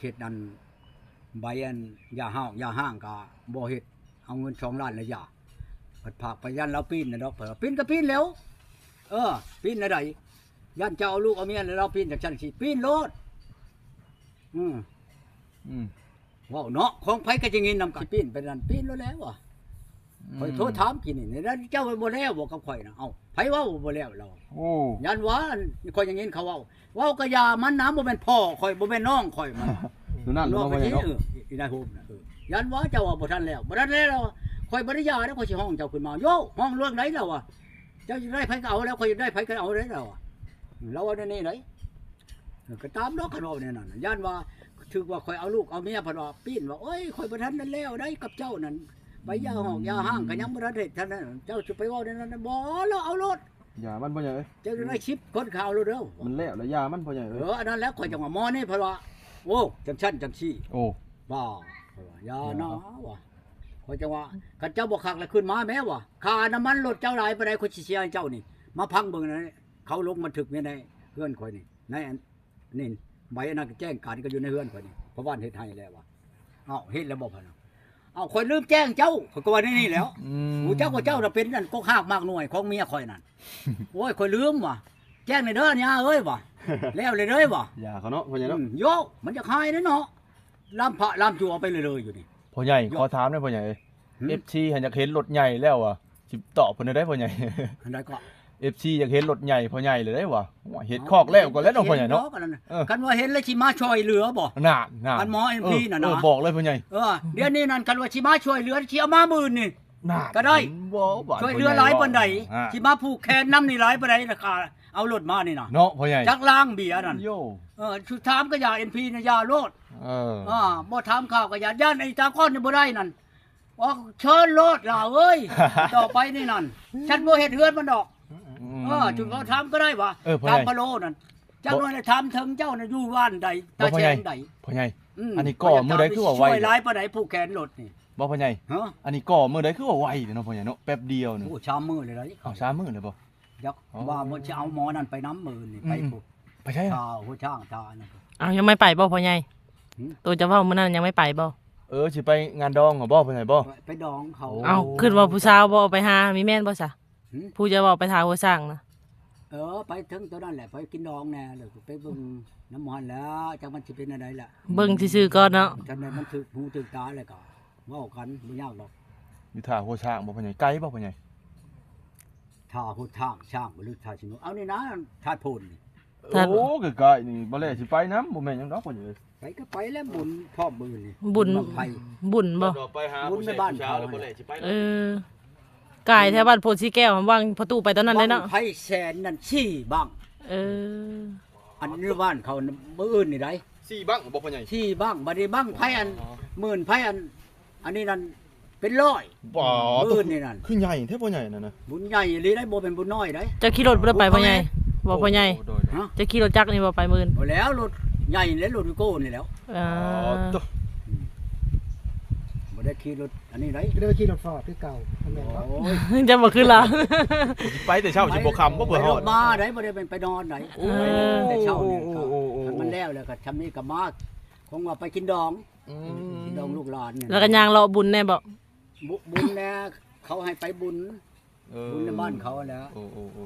ເຮັດອັນ ໃບອັນຢາຮ້າວ ຢາຮ້າງກໍບໍ່ເຮັດ ເອົາເງິນສອງລ້ານລະຢາ ພັດພາກໄປ ຢ້ານລາວປີ້ນນະດອກ ເພິ່ນວ່າປີ້ນກໍປີ້ນແລ້ວ ເອີ ປີ້ນແນວໃດ ຢ້ານເຈົ້າເອົາລູກເອົາເມຍແລ້ວລາວປີ້ນ ຈັ່ງຊັ້ນຊິປີ້ນໂລດ ອືມ ອືມ ເວົ້າເນາະ ຂອງໃຜກໍຈະຍິນນຳກັນ ປີ້ນໄປນັ້ນປີ້ນໂລດແລ້ວວ່າ ອືມ ຂ້ອຍໂທຖາມກີ້ນີ້ ແລ້ວເຈົ້າບໍ່ແລ້ວບໍ່ກັບຂ້ອຍນະ ເອົ້າ ໃຜເວົ້າບໍ່ແລ້ວລາວ ໂອ້ ຢ້ານວ່າ ຂ້ອຍຍັງຍິນເຂົາເວົ້າ ເວົ້າກະຢ່າມັນນະ ບໍ່ແມ່ນພໍ່ຂ້ອຍ ບໍ່ແມ່ນນ້ອງຂ້ອຍມັນ ໂຕນັ້ນ ມັນເວົ້າໄປ ເນາະ ເອີ ອີນາຍໂຮມນະ ເອີ ຢ້ານວ່າເຈົ້າວ່າບໍ່ທັນແລ້ວ ບໍ່ທັນແລ້ວ ຂ້ອຍບໍ່ໄດ້ຢ່າເດ້ ຂ້ອຍຊິຮ້ອງເຈົ້າຂຶ້ນມາ ໂຢ ຮ້ອງເລື່ອງໃດລາວວ່າ ເຈົ້າຢາກໄດ້ໃຜກໍເອົາແລ້ວ ຂ້ອຍຢາກໄດ້ໃຜກໍເອົາເດ້ລາວວ່າ ລາວເວົ້າແນວນີ້ໃດ ເອີ ກໍຕາມດອກ ຄັນເວົ້າແນວນັ້ນ ຢ້ານວ່າຖືກວ່າຂ້ອຍເອົາລູກເອົາເມຍ ເພິ່ນວ່າປີ້ນວ່າ ໂອ້ຍ ຂ້ອຍບໍ່ທັນນັ້ນແລ້ວໃດກັບເຈົ້ານັ້ນ ໄປຢາຮ້ອງຢາຮ້າງກໍຍັງບໍ່ທັນເຮັດ ເຈົ້າຊິໄປເວົ້າແນວນັ້ນ ບໍ່ ລາວເອົາໂລດ ຢ່າມັນພໍ່ໃຫຍ່ເອີຍ ເຈົ້າໄດ້ສິບຄົນ ເຂົາເອົາໂລດເດີ ມັນແລ້ວລະ ຢ່າມັນພໍ່ໃຫຍ່ເອີຍ ເອີ ອັນນັ້ນແຫຼະ ຂ້ອຍຈັ່ງວ່າໝໍນີ້ ເພິ່ນວ່າ ໂອ້ ຈັ່ງຊັ້ນຈັ່ງຊີ້ ໂອ້ ບໍ່ ຂ້ອຍວ່າຢ່ານະວ່າ ຂ້ອຍຈັ່ງວ່າ ຄັນເຈົ້າບໍ່ຄັກລະຂຶ້ນມາແມ້ວ່າ ຄ່ານ້ຳມັນລົດເຈົ້າຫຼາຍປານໃດ ຂ້ອຍຊິເສຍໃຫ້ເຈົ້ານີ້ ມາຟັງເບິ່ງນະ ເຂົາລົງບັນທຶກຢູ່ໃນເຮືອນຂ້ອຍນີ້ ໃນອັນ ນີ້ ໃບອັນນັ້ນກໍແຈ້ງການກໍຢູ່ໃນເຮືອນຂ້ອຍນີ້ ເພາະວ່າເຮັດໃຫ້ແລ້ວວ່າ ເອົ້າ ເຮັດແລ້ວບໍ່ ເພິ່ນວ່າ ເອົ້າ ຂ້ອຍລືມແຈ້ງເຈົ້າ ຂ້ອຍກໍວ່າແນວນີ້ແລ້ວ ອືມ ຮູ້ຈັກວ່າເຈົ້ານະເປັນອັນກົກຮາກໝາກໜ່ວຍຂອງເມຍຂ້ອຍນັ້ນ ໂອ້ຍ ຂ້ອຍລືມວ່າ ແຈ້ງແດ່ເດີຍາເອີຍວ່າ ແລ້ວເລີຍເດີຍວ່າ ຢ່າເຂົາເນາະ ພໍ່ໃຫຍ່ເນາະ ອືມ ໂຢ ມັນຢາກຫາຍເດ້ເນາະ ລາມພະລາມຈົວໄປເລື້ອຍໆຢູ່ນີ້ ພໍ່ໃຫຍ່ ໂຢ ຂໍຖາມແດ່ພໍ່ໃຫຍ່ເອີຍ ຫືມ ເອັຟຊີຫັ້ນຢາກເຫັນລົດໃຫຍ່ແລ້ວວ່າ ຊິຕອບເພິ່ນແນວໃດພໍ່ໃຫຍ່ ອັນໃດກໍ ເອັຟຊີຢາກເຫັນລົດໃຫຍ່ພໍ່ໃຫຍ່ເລີຍເດ້ວ່າ ໂອ້ຍ ເຮັດຄອກແລ້ວກ່ອນແລ້ວເນາະພໍ່ໃຫຍ່ເນາະ ເອີ ຄັນວ່າເຫັນແລ້ວຊິມາຊ່ອຍເຫຼືອບໍ່ ນັ້ນໆ ອັນໝໍເອັຟຊີນັ້ນນະ ເອີ ບອກເລີຍພໍ່ໃຫຍ່ ເອີ ດຽວນີ້ນັ້ນ ຄັນວ່າຊິມາຊ່ວຍເຫຼືອ ຊິເອົາມາໝື່ນນີ້ ນັ້ນ ກໍໄດ້ ເຫັນບໍ່ ບາດ ຊ່ວຍເຫຼືອຫຼາຍປານໃດ ພໍ່ໃຫຍ່ວ່າ ອ່າ ຊິມາຜູກແຂນນຳນີ້ຫຼາຍປານໃດລະ ຄ່າເອົາລົດມານີ້ນະ ເນາະພໍ່ໃຫຍ່ ຈັກລ້າງເບຍນັ້ນ ໂຢ ເອີ ສຸດທ້າຍກໍຢາເອັຟຊີນະ ຢ່າໂລດ ເອີ ອ່າ ບໍ່ຖາມຂ່າວກໍຢ່າ ຢ້ານໄອ້ຕາກ້ອນນີ້ບໍ່ໄດ້ນັ້ນ ອອກເຊີນໂລດຫຼ້າເອີຍ ຕໍ່ໄປນີ້ນັ້ນ ສັນບໍ່ເຮັດເຮືອນມັນດອກ ອືມ ເອີ ຈຸດບໍ່ຖາມກໍໄດ້ວ່າ ເອີ ພໍ່ໃຫຍ່ ຖາມພະໂລນັ້ນ ຈັກໜ້ອຍລະຖາມເຖິງເຈົ້ານະຢູ່ບ້ານໃດ ຕາແຊງໃດ ພໍ່ໃຫຍ່ ອືມ ອັນນີ້ກໍມື້ໃດຄືວ່າໄວ ຊ່ວຍຫຼາຍປານໃດຜູກແຂນລົດນີ້ ບໍ່ພໍ່ໃຫຍ່ ຮະ ອັນນີ້ກໍມື້ໃດຄືວ່າໄວເດເນາະພໍ່ໃຫຍ່ເນາະ ແປັບດຽວໜຶ່ງ ໂອ້ ສາມມື້ເລີຍ ເອົາ ສາມມື້ເລີຍບໍ່ ຢາກ ເອົາ ວ່າບໍ່ຊິເອົາໝໍນັ້ນໄປນຳມື້ນີ້ ອືມ ໄປພຸ້ນ ໄປໃສ ຖ້າຫົວຊ້າງ ຖ້າອັນນັ້ນ ອ້າວ ຍັງບໍ່ໄປບໍ່ພໍ່ໃຫຍ່ ຫືມ ໂຕເຈົ້າເວົ້າມື້ນັ້ນຍັງບໍ່ໄປບໍ່ ເອີ ຊິໄປງານດອງເຂົາບໍ່ ເພິ່ນໃຫ້ບໍ່ ໄປ ໄປດອງເຂົາ ໂອ້ ເອົ້າ ຄິດວ່າຜູ້ສາວບໍ່ໄປຫາ ມີແມ່ນບໍ່ຊະ ຫືມ ຜູ້ເຈົ້າເວົ້າໄປຖ້າຫົວຊ້າງນະ ເອີ ໄປເຖິງໂຕນັ້ນແຫຼະ ໄປກິນດອງແດ່ ແລ້ວກໍໄປເບິ່ງນຳຫັ້ນແຫຼະ ຈັກມັນຊິເປັນແນວໃດລະ ເບິ່ງຊື່ໆກ່ອນເນາະ ຄັນແມ່ນມັນຖືກຫູຖືກຕາແລ້ວກໍເວົ້າກັນ ບໍ່ຍາກດອກ ຢູ່ທ່າຫົວຊ້າງບໍ່ພໍ່ໃຫຍ່ ໄກບໍ່ພໍ່ໃຫຍ່ ທ່າຫົດທາງຊ້າງບໍ່ ຫຼືທ່າຊິໂນ ເອົານີ້ນະ ທາດໂພນນີ້ ທ່າດ ໂອ້ ໃກ້ໆນີ້ ບໍ່ແລຊິໄປນຳ ບໍ່ແມ່ນຫຍັງດອກພໍ່ໃຫຍ່ເອີຍ ໄປກໍໄປແລ້ວ ບຸນພ້ອມມື້ນີ້ ບຸນ ບຸນບັ້ງໄຟ ບຸນບໍ່ ບຸນໃນບ້ານເຂົາ ເອີ ກາຍແຖວບ້ານໂພນສີແກ້ວ ຫວ່າງພໍ່ຕູ້ໄປຕອນນັ້ນເດ້ເນາະ ບັ້ງໄຟແສນນັ້ນສີ່ບັ້ງ ເອີ ອັນໃນບ້ານເຂົາມື້ອື່ນນີ້ໃດ ສີ່ບັ້ງບໍ່ພໍ່ໃຫຍ່ ສີ່ບັ້ງ ບັດນີ້ບັ້ງໄຟອັນ ອໍ ໝື່ນໄຟອັນ ອັນນີ້ນັ້ນເປັນຮ້ອຍ ບໍ່ ມື້ອື່ນນີ້ນັ້ນ ຄືໃຫຍ່ແທ້ພໍ່ໃຫຍ່ນັ້ນນະ ບຸນໃຫຍ່ອີ່ຫຼີໃດ໋ ບໍ່ແມ່ນບຸນນ້ອຍໃດ໋ ເຈົ້າຂີ່ລົດບໍ່ໄດ້ໄປພໍ່ໃຫຍ່ ບໍ່ພໍ່ໃຫຍ່ ໂອ້ ໂດຍໆ ເຈົ້າຂີ່ລົດຈັກນີ້ບໍ່ໄປມື້ອື່ນ ບໍ່ແລ້ວ ລົດໃຫຍ່ແຫຼະ ລົດວີໂກ້ນີ້ແຫຼະ ອ່າ ອໍ ບໍ່ໄດ້ຂີ່ລົດອັນນີ້ໃດ໋ ກໍໄດ້ຂີ່ລົດຟອດຄືເກົ່າ ແມ່ນບໍ່ ໂອ້ຍ ຈະບໍ່ຄືລາວ ໄປແຕ່ເຊົ້າຊິບໍ່ຄ່ຳບໍ່ ເພື່ອຮອດ ມາໄດ໋ ບໍ່ໄດ້ໄປນອນໃດ໋ ໂອ້ ແຕ່ເຊົ້ານີ້ກໍ ໂອ້ ໂອ້ ໂອ້ ຄັນມັນແລ້ວ ແລ້ວກໍຊ່ຳນີ້ກໍມາ ຄົງວ່າໄປກິນດອງ ອືມ ດອງລູກຫຼານນີ້ ແລ້ວກໍຍ່າງເລາະບຸນແດ່ບໍ່ ບຸ ບຸນແດ່ ເຂົາໃຫ້ໄປບຸນ ເອີ ບຸນໃນບ້ານເຂົາແຫຼະ ໂອ້ ໂອ້ ໂອ້ ອື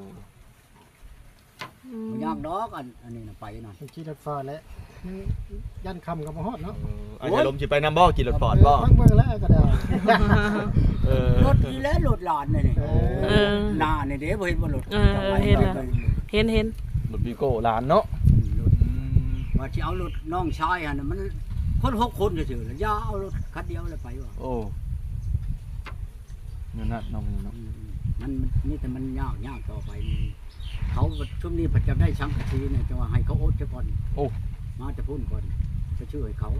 ມ ບໍ່ຍາກດອກ ອັນ ອັນນີ້ນະ ໄປນະ ຂີ່ລົດຟ້າແຫຼະ ມັນຢ້ານຄ່ຳກໍບໍ່ຮອດເນາະ ເອີ ອັນ ໂອ້ຍ ຍາລົມຊິໄປນຳບໍ່ ຂີ່ລົດຟອດບໍ່ ເອີ ຟັງເບິ່ງແລ້ວກໍໄດ້ ເອີ ລົດນີ້ແຫຼະ ລົດຫຼານນີ້ ເອີ ເອີ ໜ້ານີ້ເດ້ ບໍ່ເຫັນບໍ່ລົດ ເອີ ເຫັນແລ້ວ ເຫັນ ເຫັນ ລົດວີໂກ້ຫຼານເນາະ ອືມ ລົດ ອືມ ວ່າຊິເອົາລົດນ້ອງຊາຍຫັ້ນນະ ມັນຄົນຫົກຄົນຊື່ໆ ຢ່າເອົາລົດຄັນດຽວແລ້ວໄປວ່າ ໂອ້ ແນວນັ້ນເນາະ ອືມ ມັນ ມັນມີແຕ່ມັນຍາກ ຍາກຕໍ່ໄປນີ້ ເຂົາຊຸມນີ້ເພິ່ນຈະໄດ້ສັງກະສີນີ້ ຈັ່ງວ່າໃຫ້ເຂົາອົດຊະກ່ອນ ໂອ້ ມາແຕ່ພຸ້ນກ່ອນ ຈະຊື້ໃຫ້ເຂົາ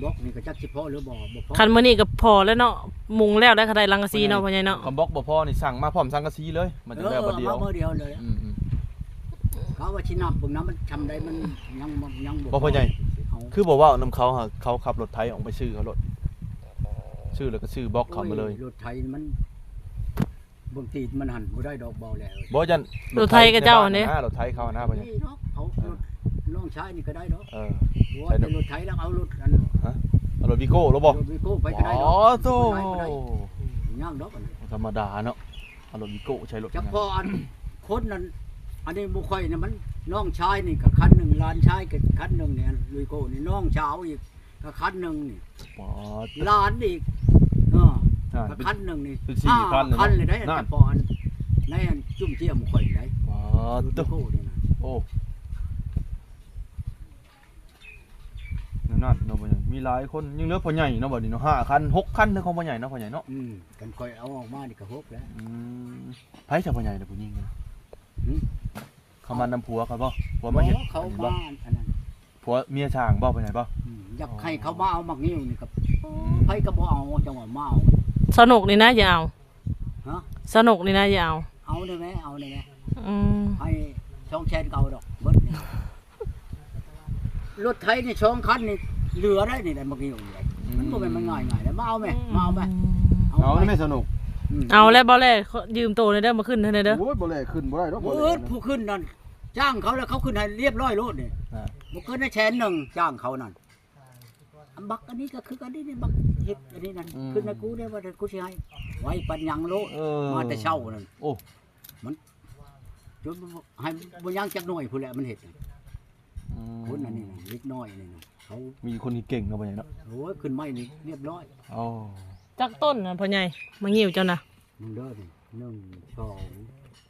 ບລັອກນີ້ກໍຈັກຊິພໍຫຼືບໍ່ ບໍ່ພໍ ຄັນມື້ນີ້ກໍພໍແລ້ວເນາະ ມຸງແລ້ວໄດ້ ຄັນໄດ້ສັງກະສີເນາະ ພໍ່ໃຫຍ່ເນາະ ຄັນບລັອກບໍ່ພໍນີ້ ສັ່ງມາພ້ອມສັງກະສີເລີຍ ມັນຈະໄດ້ບັດດຽວ ເອີ ມາມື້ດຽວເລີຍ ອືມໆ ເຂົາວ່າຊິນັບເບິ່ງນະ ມັນຊ່ຳໃດ ມັນຍັງ ຍັງບໍ່ ບໍ່ພໍ່ໃຫຍ່ ເອົາ ຄືບໍ່ເວົ້ານຳເຂົາຫາ ເຂົາຂັບລົດໄຖອອກໄປຊື້ເຂົາໂລດ ຊື້ແລ້ວກໍຊື້ບລັອກເຂົາມາເລີຍ ໂອ້ຍ ລົດໄຖມັນ ເບິ່ງຕີນມັນຫັ້ນບໍ່ໄດ້ດອກ ເບົາແລ້ວ ບໍ່ ຢ້ານ ລົດໄຖຂະເຈົ້າຫັ້ນເດ້ ລົດໄຖເຂົານະ ບໍ່ ນີ້ເນາະ ເຂົາລົດ ນ້ອງຊາຍນີ້ກໍໄດ້ດອກ. ເອີ ບໍ່ວ່າແຕ່ລົດໄຖແລ້ວ ເອົາລົດອັນ ຮະ ເອົາລົດວີໂກ້ແລ້ວບໍ່? ລົດວີໂກ້ໄປກໍໄດ້ດອກ. ໂອ້ໂຕ ບໍ່ໄດ້ ບໍ່ໄດ້ ຍາກດອກອັນນັ້ນ ບໍ່ທຳມະດາເນາະ. ເອົາລົດວີໂກ້ໃສ່ລົດ ຈັກພໍອັນຄົນນັ້ນ ອັນນີ້ບໍ່ຄ່ອຍນະ ມັນນ້ອງຊາຍນີ້ກໍຄັນໜຶ່ງ ຫຼານຊາຍກໍຄັນໜຶ່ງນີ້ ອັນວີໂກ້ນີ້ ນ້ອງສາວອີກກໍຄັນໜຶ່ງນີ້. ປາດ ຫຼານອີກ ເອີ ອ່າ ກໍຄັນໜຶ່ງນີ້ ເປັນສີ່ຄັນເລີຍເນາະ ຫ້າຄັນເລີຍໄດ໋. ນັ້ນ ອັນເສພາະອັນໃນອັນຈຸ້ມຈຽມຂ້ອຍໄດ໋. ປາດໂຕ ລົດວີໂກ້ນີ້ນະ. ໂອ້ ແນວນັ້ນເນາະ ພໍ່ໃຫຍ່ ມີຫຼາຍຄົນ ຍັງເຫຼືອພໍ່ໃຫຍ່ເນາະ ບັດນີ້ເນາະ ຫ້າຄັນ ຫົກຄັນ ເລື່ອງຂອງພໍ່ໃຫຍ່ເນາະ ພໍ່ໃຫຍ່ເນາະ. ອືມ ຄັນຂ້ອຍເອົາອອກມານີ້ກໍຫົກແລ້ວ. ອືມ ໃຜຊະພໍ່ໃຫຍ່ນະ ຜູ້ຍິງນະ? ຫື? ເຂົາມານຳຜົວເຂົາບໍ່? ຜົວມາເຮັດ ບໍ່ ເຂົາ ອັນນີ້ບໍ່? ມາອັນນັ້ນ ຜົວເມຍຊ່າງບໍ່ ພໍ່ໃຫຍ່ບໍ່? ອືມ ຢາກໃຫ້ເຂົາມາເອົາໝາກງິ້ວນີ້ກໍ ອືມ ໃຜກໍບໍ່ເອົາ ຈັ່ງວ່າມາເອົາ. ສະໜຸກນີ້ນະຢ່າເອົາ. ຮະ? ສະໜຸກນີ້ນະຢ່າເອົາ. ເອົາໄດ້ແມ ເອົາໄດ້ແມ. ອືມ ໃຫ້ສອງແສນກໍເອົາດອກ ເບິດນີ້. ລົດໄຖນີ້ສອງຄັນນີ້ເຫຼືອໄດ໋ນີ້ ໄດ້ບັກນີ້ ອືມ ມັນບໍ່ແມ່ນມັນງ່າຍໆ ແລ້ວ ມາເອົາແມ ອືມ ມາເອົາແມ ເອົາ ເອົາໄປ ໄດ້ແມສະໜຸກ. ອືມ ເອົາແລ້ວ ບໍ່ແລ ຢືມໂຕແດ່ເດີ ມາຂຶ້ນໃຫ້ແດ່ເດີ. ໂອ້ຍ ບໍ່ແລຂຶ້ນບໍ່ໄດ້ດອກ ບໍ່ແລ ເອີ ຜູ້ຂຶ້ນນັ້ນຈ້າງເຂົາແລ້ວ ເຂົາຂຶ້ນໃຫ້ລຽບຮ້ອຍໂລດນີ້. ອ່າ ບໍ່ເກີນແສນໜຶ່ງ ຈ້າງເຂົານັ້ນ. ບັກອັນນີ້ກໍຄືກັນນີ້ ບັກເຮັດອັນນີ້ນັ້ນ ອືມ ຂຶ້ນໃຫ້ກູແດ່ວ່າ ກູຊິໃຫ້ ໄວປານຫຍັງໂລດ. ເອີ ມາແຕ່ເຊົ້ານັ້ນ ໂອ້ ມັນ ຈົນໃຫ້ບໍ່ຍັງຈັກໜ່ວຍພຸ້ນແຫຼະ ມັນເຮັດ. ອືມ ຄົນອັນນີ້ນະ ເດັກນ້ອຍອັນນີ້ນະ ເຂົາມີຄົນທີ່ເກັ່ງເນາະ ພໍ່ໃຫຍ່ເນາະ. ໂອ້ຍ ຂຶ້ນໄມ້ນີ້ລຽບຮ້ອຍ. ອໍ ຈັກຕົ້ນນະພໍ່ໃຫຍ່ ໝາກງິ້ວເຈົ້ານະ? ເບິ່ງເດີນີ້ ໜຶ່ງ ສອງ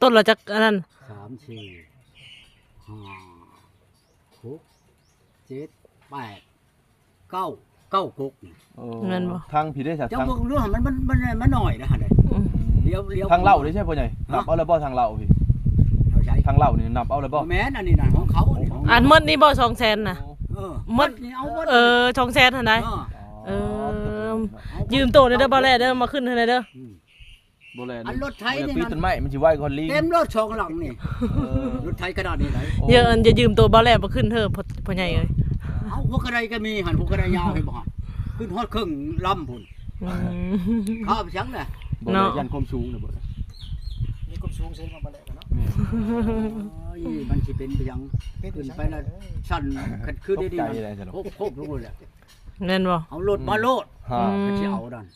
ຕົ້ນລະຈັກອັນນັ້ນ? ສາມ ສີ່ ຫ້າ ຫົກ ເຈັດ ແປດ ເກົ້າ ເກົ້າກົກນີ້. ໂອ້ ແມ່ນບໍ່? ທາງພີ້ເດ້ຊະ ເຈົ້າເບິ່ງດູ ມັນ ມັນ ມັນ ມັນໜ້ອຍນະຫັ້ນເດ້. ອືມ ດຽວ ດຽວ ທາງເຫຼົ້າເດ້ໃຊ່ພໍ່ໃຫຍ່? ຮະ? ນັບເອົາແລ້ວບໍ່ທາງເຫຼົ້າພີ້? ເອົາໃສ່ ທາງເຫຼົ້ານີ້ນັບເອົາແລ້ວບໍ່? ບໍ່ແມ່ນ ອັນນີ້ນະຂອງເຂົາ ອັນນີ້ຂອງ ອັນໝົດນີ້ບໍ່ ສອງແສນນະ? ເອີ ໝົດນີ້ເອົາໝົດ. ເອີ ສອງແສນຫັ້ນໃດ໋. ເອີ ເອີ ຢືມໂຕແດ່ເດີ ບໍ່ແລເດີ ມາຂຶ້ນໃຫ້ແດ່ເດີ. ອືມ ບໍ່ແລ ອັນລົດໄຖນີ້ ປີນຕົ້ນໄມ້ມັນຊິໄວກວ່າລີ້ ເຕັມລົດສອງຫຼັງນີ້. ເອີ ລົດໄຖຂະໜາດນີ້ໄດ໋. ໂອ້ ເອີ ອັນຈະຢືມໂຕບໍ່ແລບໍ່ຂຶ້ນເຮີ ພໍ່ ພໍ່ໃຫຍ່ເອີຍ. ເອົາ ຫົວກະໄດກໍມີຫັ້ນ ຫົວກະໄດຍາວເຫັນບໍ່? ຂຶ້ນຮອດເຄິ່ງລຳພຸ້ນ. ອືມ ຂ້າໄປຫຍັງແຫຼະ ບໍ່ແລ ເນາະ ຢ້ານຄວາມສູງນະ. ບໍ່ແລ ມີຄວາມສູງເຊິ່ງມາບໍ່ແລເນາະ. ແມ່ນ ໂອ້ຍ ມັນຊິເປັນໄປຫຍັງ? ເປັນ ຂຶ້ນໄປລະ ຊັ້ນ ຄັນຄືດຽວນີ້ ໂຄບ ໂຄບລົງເລີຍແຫຼະ. ແມ່ນບໍ່? ເອົາລົດມາໂລດ. ອືມ ຄັນຊິເອົານັ້ນ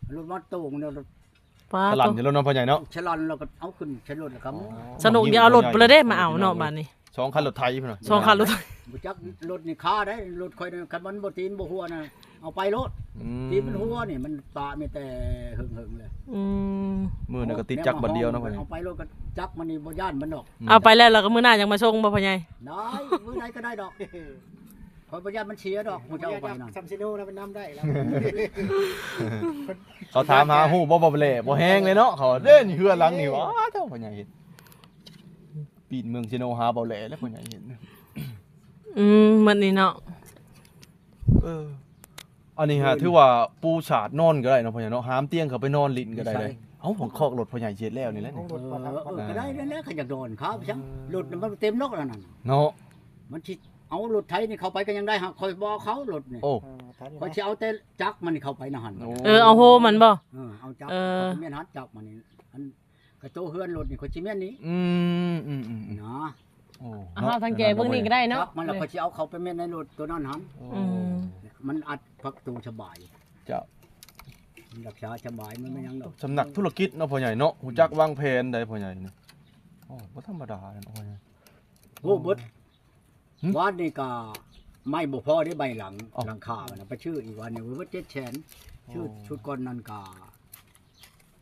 ເອົາລົດມາໂຕງແລ້ວ ປາດ ສະຫຼັ່ນຢູ່ແລ້ວເນາະ ພໍ່ໃຫຍ່ເນາະ. ສະຫຼັ່ນແລ້ວກໍເອົາຂຶ້ນໃສ່ລົດແລ້ວກໍ ອໍ ສະໜຸກນີ້ເອົາລົດໄປແລ້ວເດ້ ມາເອົາເນາະ ບາດນີ້ ສອງຄັນລົດໄຖພຸ້ນນະ. ສອງຄັນລົດໄຖ ບໍ່ຈັກລົດນີ້ຄາໄດ້ ລົດຂ້ອຍນະ ຄັນມັນບໍ່ຕີນບໍ່ຫົວນະ ເອົາໄປໂລດ. ອືມ ຕີນມັນຫົວນີ້ ມັນປະມີແຕ່ເຫິງໆ ແລ້ວ. ອືມ ມື້ນັ້ນກໍຕິດຈັກບັດດຽວເນາະ ພໍ່ໃຫຍ່ ເອົາໄປໂລດ ກໍຈັກມັນນີ້ບໍ່ຢ້ານມັນດອກ. ອືມ ເອົາໄປແລ້ວ ແລ້ວກໍມື້ໜ້າຍັງມາສົ່ງບໍ່ ພໍ່ໃຫຍ່? ໄດ້ ມື້ໃດກໍໄດ້ດອກ ຂ້ອຍບໍ່ຢ້ານມັນເສຍດອກ ຜູ້ເຈົ້າໄປນັ້ນ ຊຳຊິໂນນະ ໄປນຳໄດ້ແລ້ວ. ເຂົາຖາມຫາຮູ້ບໍ່ ບໍ່ແຫຼ ບໍ່ແຮງເລີຍເນາະ ເຂົາເດ້ ນີ້ເຮືອນຫຼັງນີ້ ວ້າ ເຈົ້າ ພໍ່ໃຫຍ່ເຫັນ ປີນເມືອງເຊໂນຫາບໍ່ແຫຼແລ້ວ ພໍ່ໃຫຍ່ເຫັນ. ອືມ ມັນນີ້ເນາະ. ເອີ ອັນນີ້ຫາ ເອີ ຖືວ່າປູສາດນອນກໍໄດ້ເນາະ ພໍ່ໃຫຍ່ເນາະ ຫາມຕຽງເຂົ້າໄປນອນຫຼິ້ນກໍໄດ້ເດ້. ເອົ້າ ຂອງຄອກລົດພໍ່ໃຫຍ່ເຮັດແລ້ວນີ້ແຫຼະ ຂອງລົດ ເອີ ກໍໄດ້ແລ້ວ ຂະຢາກນອນ ຂາໄປຫຍັງ ເອີ ລົດມັນເຕັມນອກແລ້ວນັ້ນເນາະ. ມັນຊິ ເອົາລົດໄຖນີ້ເຂົ້າໄປກໍຍັງໄດ້ ຫາກຂ້ອຍບໍ່ເອົາເຂົ້າລົດນີ້. ໂອ້ ເອີ ຂ້ອຍຊິເອົາແຕ່ຈັກມັນເຂົ້າໄປນະຫັ້ນ. ໂອ້ ເອີ ເອົາໂຮມັນບໍ່? ເອີ ເອົາຈັກ ເອີ ເຂົາເປັນຫັ້ນຈັກມັນນີ້ ອັນກະໂຕເຮືອນລົດນີ້ຂ້ອຍຊິແມ່ນນີ້. ອືມ ອືມ ອືມ ນະ. ໂອ້ ເອົາທາງແຈເບິ່ງນີ້ກໍໄດ້ເນາະ ຈັກມັນລະຂ້ອຍຊິເອົາເຂົ້າໄປແມ່ນໃນລົດໂຕນັ້ນຫັ້ນ. ອືມ ມັນອັດປະຕູສະບາຍ. ເຈົ້າ ມັນຮັກສາສະບາຍ ມັນບໍ່ຫຍັງດອກ. ສຳນັກທຸລະກິດເນາະ ພໍ່ໃຫຍ່ເນາະ ຮູ້ຈັກວາງແຜນໃດ໋ ພໍ່ໃຫຍ່ນີ້. ໂອ້ ບໍ່ທຳມະດາເນາະ ພໍ່ໃຫຍ່. ໂອ້ ເບິດ ຫື? ວານນີ້ກະໄມ້ບໍ່ພໍເດ້ ໄມ້ຫຼັງ ເອົ້າ ຫຼັງຄາມັນນະ ໄປຊື້ອີກວານນີ້ ເບິດເຈັດແສນ. ໂອ້ ຊື້ຊຸດກ່ອນນັ້ນກະ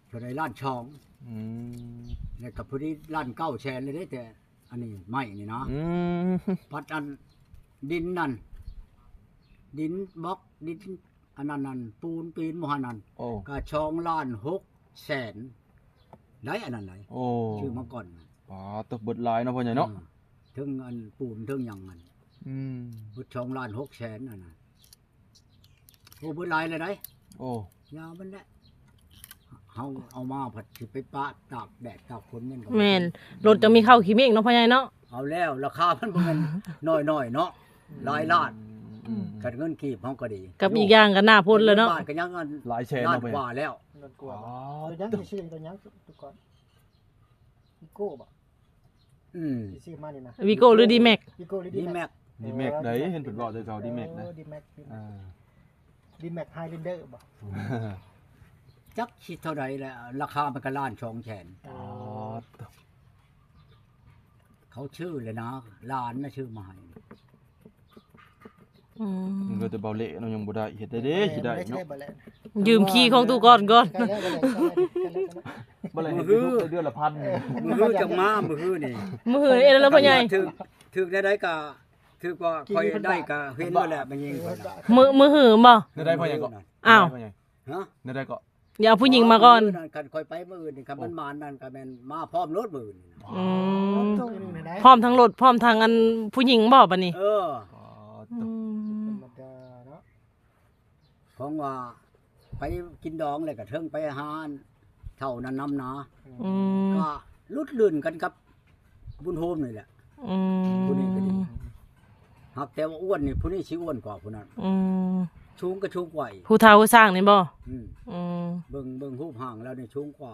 ເທົ່າໃດ ລ້ານສອງ. ອືມ ແລ້ວກະພໍດີລ້ານເກົ້າແສນເລີຍເດ້ ແຕ່ອັນນີ້ໄມ້ນີ້ນະ. ອືມ ພັດອັນດິນນັ້ນ ດິນບລັອກ ດິນ ອັນນັ້ນ ອັນປູນປີນບໍ່ຫັ້ນນັ້ນ ໂອ້ ກະສອງລ້ານຫົກແສນໄດ໋ ອັນນັ້ນໄດ໋. ໂອ້ ຊື້ມາກ່ອນ. ປາດໂທ້ ເບິດຫຼາຍເນາະ ພໍ່ໃຫຍ່ເນາະ. ອືມ ເຖິງອັນປູນເຖິງຫຍັງນັ້ນ. ອືມ ເບິດສອງລ້ານຫົກແສນ ອັນນັ້ນ. ໂອ້ ເບິດຫຼາຍແລ້ວໄດ໋. ໂອ້ ຍາວມັນແຫຼະ ເຮົາເອົາມາພັດຊິໄປປະຕາກແດດຕາກຝົນ ມັນກໍ ແມ່ນ ລົດຈະມີເຂົ້າຂີ້ເມັ້ງເນາະ ພໍ່ໃຫຍ່ເນາະ. ເອົາແລ້ວ ລາຄາມັນບໍ່ແມ່ນນ້ອຍໆເນາະ ອືມ ຫຼາຍລ້ານ. ອືມ ຄັນເງິນກີບເຮົາກໍດີ ກັບອີກຢ່າງກໍໜ້າຝົນແລ້ວເນາະ ບາດກໍຍັງອັນຫຼາຍແສນ ລ້ານກວ່າແລ້ວ. ລ້ານກວ່າ. ອໍ ໂຕຫຍັງຊິຊື້ ໂຕຫຍັງ ໂຕກ່ອນ ວີໂກ້ບໍ່? ອືມ ຊິຊື້ມານີ້ນະ ວີໂກ້ຫຼືດີແມັກ? ວີໂກ້ຫຼືດີແມັກ? ດີແມັກ ເອີ ໄດ໋ ເຫັນເພິ່ນເວົ້າແຕ່ເກົ່າ ດີແມັກນະ ເອີ ດີແມັກ ດີແມັກ ເອີ ດີແມັກ ໄຮແລນເດີ ບໍ່? ຈັກຊິເທົ່າໃດແຫຼະ ລາຄາມັນກໍລ້ານສອງແສນ ອໍ ເຂົາຊື້ແຫຼະນະ ຫຼານນະຊື້ມາໃຫ້ ອືມ ມັນກໍແຕ່ເບົາເລເນາະ ຍັງບໍ່ໄດ້ ເຮັດໄດ້ເດ້ ຊິໄດ້ເນາະ ຢືມຂີ່ຂອງຕູ້ກ່ອນກ່ອນ ມື້ຮື ເດືອນລະພັນ ມື້ຮືຈັ່ງມາ ມື້ຮືນີ້ ມື້ຮືເອັດແລ້ວພໍ່ໃຫຍ່ ຖືກ ຖືກແນວໃດກໍ ຖືກວ່າຂ້ອຍໄດ້ກໍເຫັນຢູ່ແລ້ວ ແມ່ຍິງຂ້ອຍນະ ມື້ ມື້ຮືບໍ່? ແນວໃດພໍ່ໃຫຍ່ກໍ? ອ້າວ ແນວໃດກໍ? ຢ່າເອົາຜູ້ຍິງມາກ່ອນ ມື້ນັ້ນຄັນຂ້ອຍໄປມື້ອື່ນນີ້ ຄັນມັນມານັ້ນກໍແມ່ນມາພ້ອມໂລດມື້ອື່ນນີ້ນະ ອືມ ພ້ອມທັງລົດ ພ້ອມທັງອັນຜູ້ຍິງບໍ່ບັດນີ້? ເອີ ອືມ ທຳມະດາເນາະ ຂອງວ່າໄປກິນດອງແລ້ວກໍເທິງໄປຫາອັນເຖົ້ານັ້ນນຳນະ ອືມ ກໍຫຼຸດລື່ນກັນກັບບຸນໂຮມນີ້ແຫຼະ ອືມ ຜູ້ນີ້ກໍດີ ຫາກແຕ່ວ່າອ້ວນນີ້ ຜູ້ນີ້ຊິອ້ວນກວ່າຜູ້ນັ້ນ ອືມ ສູງກໍສູງກວ່າອີກ ຜູ້ເຖົ້າຜູ້ຊ້າງນີ້ບໍ່? ອືມ ອືມ ເບິ່ງ ເບິ່ງຮູບຮ່າງແລ້ວນີ້ສູງກວ່າ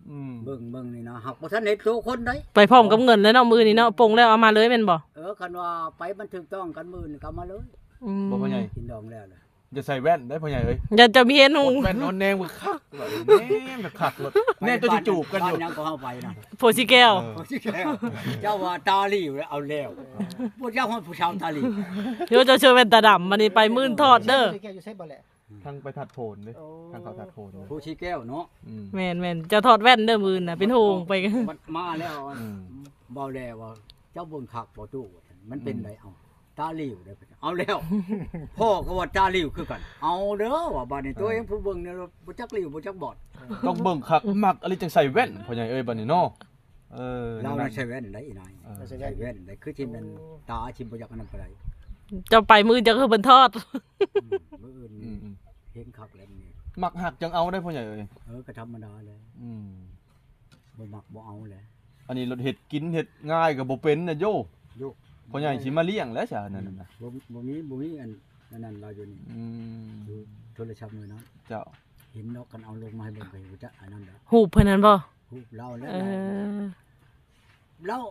ອືມ ເບິ່ງ ເບິ່ງນີ້ນະ ຫາກບໍ່ທັນເຫັນໂຕຄົນໃດ ໄປພ້ອມກັບເງິນແລ້ວເນາະ ມື້ນີ້ເນາະ ປົງແລ້ວເອົາມາເລີຍແມ່ນບໍ່? ເອີ ຄັນວ່າໄປມັນຖືກຕ້ອງກັນມື້ນີ້ກໍເອົາມາເລີຍ ອືມ ບໍ່ພໍ່ໃຫຍ່ ກິນດອງແລ້ວລະ ຈະໃສ່ແວ່ນໄດ໋ພໍ່ໃຫຍ່ເອີຍ ຢ່າ ຈະມີເຫັນຫຸ່ງ ແວ່ນນອນແນມຄັກ ແນມຄັກໂລດ ແນມຈະຊິຈູບກັນຢູ່ ບ້ານຫຍັງກໍເຮົາໄປນະ ໂພສີແກ້ວ ເອີ ໂພສີແກ້ວ ເຈົ້າວ່າຕາຫຼິວແລ້ວ ເອົາແລ້ວ ບໍ່ຈັກຮອດຜູ້ສາວຕາຫຼິວ ໂຍ ເຈົ້າເຊື່ອແວ່ນຕາດຳ ບັດນີ້ໄປມື້ອື່ນຖອດເດີ ໂພສີແກ້ວຢູ່ໃສບໍ່ແຫຼະ? ທາງໄປທາດໂພນເດ້ ໂອ້ ທາງເຂົ້າທາດໂພນເດ້ ພູຊີແກ້ວເນາະ ອືມ ແມ່ນໆ ເຈົ້າຖອດແວ່ນເດີມື້ອື່ນນະ ເປັນໂຮງໄປ ບັດມາແລ້ວ ອືມ ເວົ້າແລ້ວວ່າ ເຈົ້າເບິ່ງຄັກບໍ່ຕູ້ ມັນເປັນ ອືມ ໃດ ເອົ້າ ຕາຫຼິວເດ້ ເອົາແລ້ວ ພໍ່ກໍວ່າຕາຫຼິວຄືກັນ ເອົາເດີວ່າ ບາດນີ້ ເອີ ຕົວເອງຜູ້ເບິ່ງນີ້ບໍ່ຈັກຫຼິວບໍ່ຈັກບອດ ຕ້ອງເບິ່ງຄັກ ມັກອີ່ຫຼີຈັ່ງໃສ່ແວ່ນ ພໍ່ໃຫຍ່ເອີຍ ບາດນີ້ເນາະ. ເອີ ລາວນະໃສ່ແວ່ນໄດ໋ ອີນາຍ ເອີ ໃສ່ແວ່ນ ໃສ່ແວ່ນໄດ໋ ຄືທີ່ແມ່ນ ໂອ້ ຕາທີ່ບໍ່ຢາກອັນນັ້ນປານໃດ ເຈົ້າໄປມື້ເຈົ້າຄືເພິ່ນທອດ ອືມ ມື້ອື່ນ ອືມໆ ເຫັນຄັກແລ້ວນີ້ ມັກຮັກຈັ່ງເອົາໄດ໋ພໍ່ໃຫຍ່ເອີຍ ເອີ ກໍທຳມະດາແຫຼະ ອືມ ບໍ່ມັກບໍ່ເອົາແຫຼະ ອັນນີ້ລົດເຮັດກິນເຮັດງ່າຍກໍບໍ່ເປັນນະໂຍ ໂຍ ພໍ່ໃຫຍ່ຊິມາລ້ຽງແຫຼະຊະ ອືມ ນັ້ນນະ ບໍ່ ບໍ່ມີ ບໍ່ມີອັນ ອັນນັ້ນລາວຢູ່ນີ້ ອືມ ຢູ່ໂທລະສັບມື້ນັ້ນ ເຈົ້າ ເຫັນດອກ ຄັນເອົາລົງມາໃຫ້ເບິ່ງກໍຮູ້ຈັກອັນນັ້ນດອກ ຮູບເພິ່ນນັ້ນບໍ່? ຮູບລາວແຫຼະ ເອີ ລາວ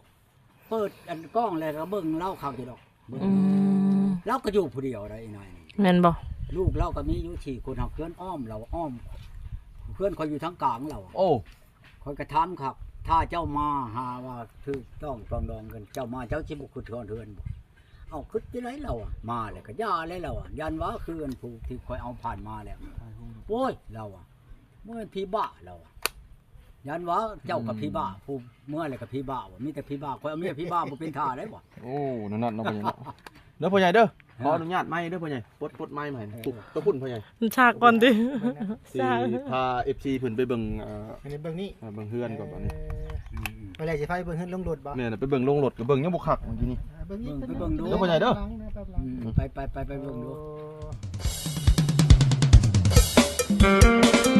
ເປີດອັນກ້ອງແລ້ວກໍເບິ່ງລາວຄັກຢູ່ດອກ ເບິ່ງ ອືມ ລາວກໍຢູ່ຜູ້ດຽວໄດ໋ ອີນາຍນີ້ ແມ່ນບໍ່? ລູກລາວກໍມີຢູ່ສີ່ຄົນ ຫາກເຮືອນອ້ອມລາວ ອ້ອມ ເຮືອນຂ້ອຍຢູ່ທາງກາງລາວ ໂອ້ ຂ້ອຍກໍຖາມຄັກ ຖ້າເຈົ້າມາຫາວ່າຖືກຕ້ອງປອງດອງກັນ ເຈົ້າມາເຈົ້າຊິບໍ່ຄິດຮອດເຮືອນບໍ່? ເອົາ ຄິດຈັ່ງໃດລາວອະ ມາແລ້ວກໍຢ່າແລ້ວລາວອະ ຢ້ານວ່າຄືອັນຜູ້ທີ່ຂ້ອຍເອົາຜ່ານມາແລ້ວ ໂອ້ຍ ລາວອະ ບໍ່ແມ່ນຜີບ້າລາວອະ ຢ້ານວ່າເຈົ້າກັບຜີບ້າ ອືມ ຜູ້ເມືອແລ້ວກໍຜີບ້າ ມີແຕ່ຜີບ້າ ຂ້ອຍເອົາເມຍຜີບ້າບໍ່ເປັນທ່າໄດ້ບໍ່? ໂອ້ ນັ້ນໆ ເນາະ ພໍ່ໃຫຍ່ເນາະ ເດີພໍ່ໃຫຍ່ເດີ ຂໍອະນຸຍາດໄມເດີພໍ່ໃຫຍ່ ປົດ ປົດໄມໃຫ້ ເອີ ປຸກ ຕົວພຸ້ນພໍ່ໃຫຍ່ ມັນຊາກກ່ອນຕິ ຊິພາເອັຟຊີເພິ່ນໄປເບິ່ງ ເອີ ອັນນີ້ເບິ່ງນີ້ ເອີ ເບິ່ງເຮືອນກ່ອນບາດນີ້ ເອີ ອືມໆ ໄປແລ້ວຊິພາໄປເບິ່ງເຮືອນລົງລົດບໍ່? ແມ່ນ ໄປເບິ່ງໂລງລົດ ກໍເດີ ຍັງບໍ່ຄັກມື້ກີ້ນີ້ ເອີ ເບິ່ງນີ້ ເບິ່ງ ໄປເບິ່ງດູ ເດີພໍ່ໃຫຍ່ເດີ ອືມ ໄປ ໄປ ໄປ ໄປເບິ່ງດູ ໂອ້